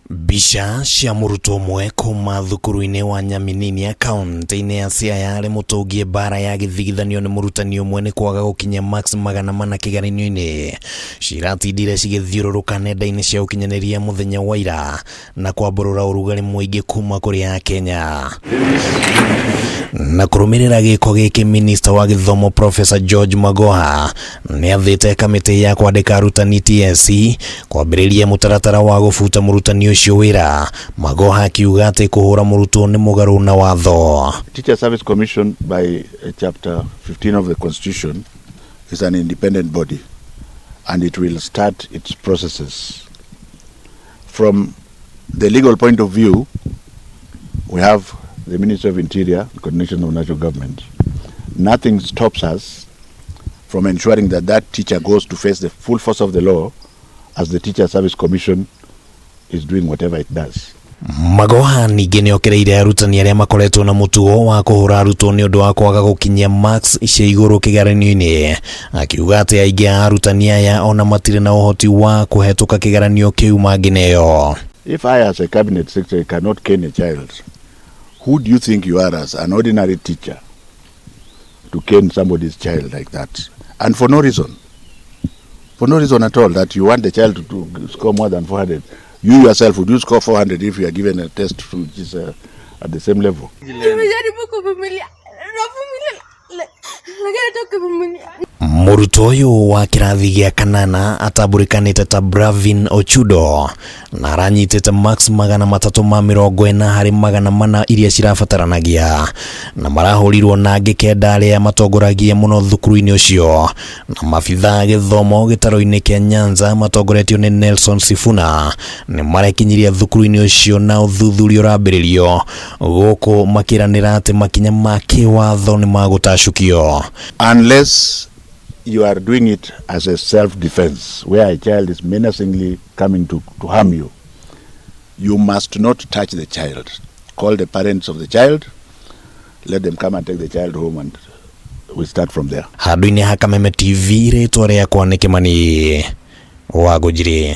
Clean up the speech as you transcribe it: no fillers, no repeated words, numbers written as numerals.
Mbica cia mũrutwo ũmwe kuma thukuru-inĩ wa Nyamininia kaunti-inĩ ya Siaya arĩ mũtũngie mbara ya gĩthigithanio nĩ mũrutani ũmwe nĩ kwaga gũkinyia marks 400 kĩgeranio-inĩ ciratindire cigĩthiũrũrũka nenda-inĩ cia ũkinyanĩria mũthenya wa ira na kwambũrũra ũrugarĩ mũingĩ kuma kũrĩ Akenya. Na kũrũmĩrĩra gĩko gĩkĩ, minista wa gĩthomo Professor George Magoha nĩ athĩte kamĩtĩ ya kwandĩka arutani TSC kwambĩrĩria mũtaratara wa gũbuta mũrutani ũcio wĩra. Magoha akiuga atĩ kũhũra mũrutwo nĩ mũgarũ na watho. Teacher Service Commission by Chapter 15 of the Constitution is an independent body and it will start its processes. From the legal point of view, we have the Ministry of Interior, Coordination of National Government. Nothing stops us from ensuring that that teacher goes to face the full force of the law as the Teacher Service Commission is doing whatever it does. Magoha ningĩ nĩ okereire arutani arĩa makoretwo na mũtugo wa kũhũra arutwo nĩ ũndũ wa kwaga gũkinyia marks cia igũrũ kĩgeranio-inĩ, akiuga atĩ aingĩ a arutani aya ona matirĩ na ũhoti wa kũhetũka kĩgeranio kĩu mangĩneo. If I as a cabinet secretary cannot cane a child, who do you think you are as an ordinary teacher to cane somebody's child like that? And for no reason. For no reason at all, that you want the child to score more than 400. You yourself, would you score 400 if you are given a test which is at the same level? Tumejaribu kuvumilia, navumilia lakini hata ukivumilia. Mũrutwo ũyũ wa kĩrathi gĩa kanana atambũrĩkanĩte ta Bravin Ochudo na aranyitĩte marks 340 harĩ 400 iria cirabataranagia, na marahũrirwo na angĩ 9 arĩa matongoragia mũno thukuru-inĩ ũcio, na mabithaa gĩthomo gĩtaro-inĩ kĩa Nyanza matongoretio nĩ Nelson Sifuna nĩ marekinyirie thukuru-inĩ ũcio na ũthuthuria ũrambĩrĩrio gũkũ makĩranĩra atĩ makinya ma kĩwatho nĩ magũtacũkio. Unless you are doing it as a self-defense, where a child is menacingly coming to harm you, you must not touch the child. Call the parents of the child, let them come and take the child home, and we start from there. Handũ-inĩ ha Kameme TV, rĩtwa rĩakwa nĩ Kĩmani wa Ngũnjiri.